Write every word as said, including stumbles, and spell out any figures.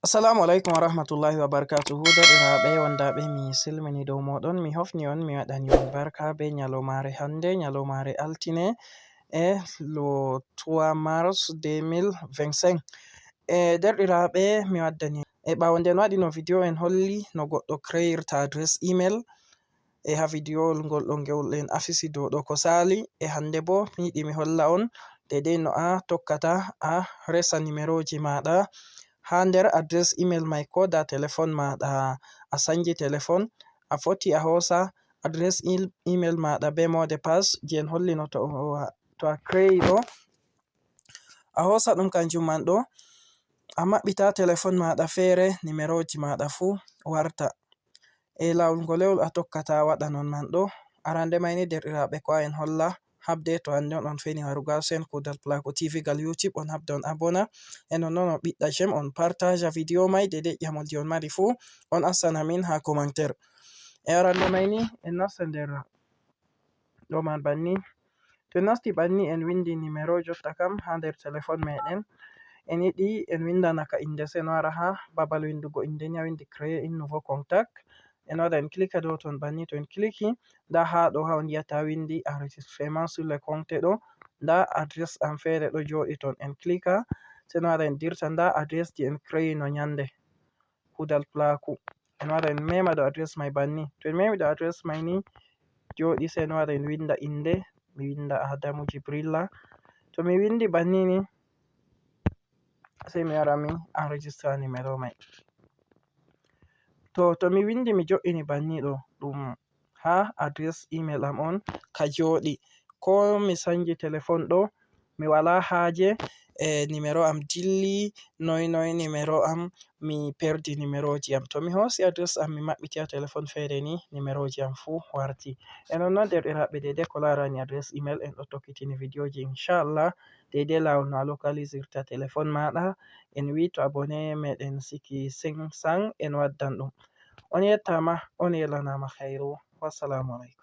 Assalamu alaikum wa rahmatullahi wa barakatuhu. Derɗiraaɓe wondaaɓe, mi silmini dow mooɗon, mi hofni on, mi waɗani on barka be nyalomaare hannde, nyalomaare altine, e le trois mars deux mille vingt-cinq. E derɗiraaɓe, mi waddani e ɓaawo nden waɗi no video en holli no goɗɗo creirta adresse email. E ha video ngol ɗo ngol en afisi dow ɗo ko sali. E hannde bo mi yiɗi mi holla on deydey no a tokkata a resa numéroji maɗa ha nder adresse email mai ko da téléphone maɗa a sanji téléphone. A foti a hosa adresse email maɗa be mot de passe je en hollino to a crei ɗo. A hosa ɗum kanjum man ɗo, a maɓɓita telefon maɗa feere, numeroji maɗa fuu warta. E laawol ngolewol a tokkata waɗa non man ɗo. Arande mai ni derɗiraaɓe ko en holla habde to hannde on on feni warugo sen kuudal Pulaaku T V gal YouTube, on habda on abona. E non non on ɓiɗɗa j'aime, on partage video mai deydey ƴamolji on mari fuu, on asana min ha commentaire. E arande mai ni en nasta nder ɗo man banni. To en nasti banni en windi numéro jotta kam ha nder telefon meɗen. En yiɗi en windana ka inde, se en wara ha babal windugo inde ni a windi créer un nouveau contact. En wara en clique dow ton banni. To en clique nda ha ɗo ha on yiyata windi enregistrement sur le compte ɗo. Nda adresse am feere ɗo joɗi ton. En clique se en wara en dirta nda adresse je en créer no nyande. Kuudal Pulaaku. En wara en mema dow adresse mai banni. To en memi dow adresse mai ni joɗi se en wara en winda inde. Mi winda Adamu Jibrilla. To mi windi banni ni se mi wara mi enregistra numéro mai. To to mi windi mi jo'ini banni ɗo ɗum ha adresse email am on ka joɗi. Ko mi sanji telefon ɗo mi wala haaje e numéro am dilli noi noi numéro am, mi perdi numéroji am. To mi hosi adresse am mi maɓɓiti ha telefon feere ni numéroji am fuu warti. E non non derɗiraaɓe deydey ko larani adresse email en ɗo tokkitini videoji inchallah. Deydey laawol no a localisirta telefon maɗa en wi to abonné meɗen siki cinq cents en waddan ɗum. On yettama, on yelanama khairu. Wassalamu alaikum.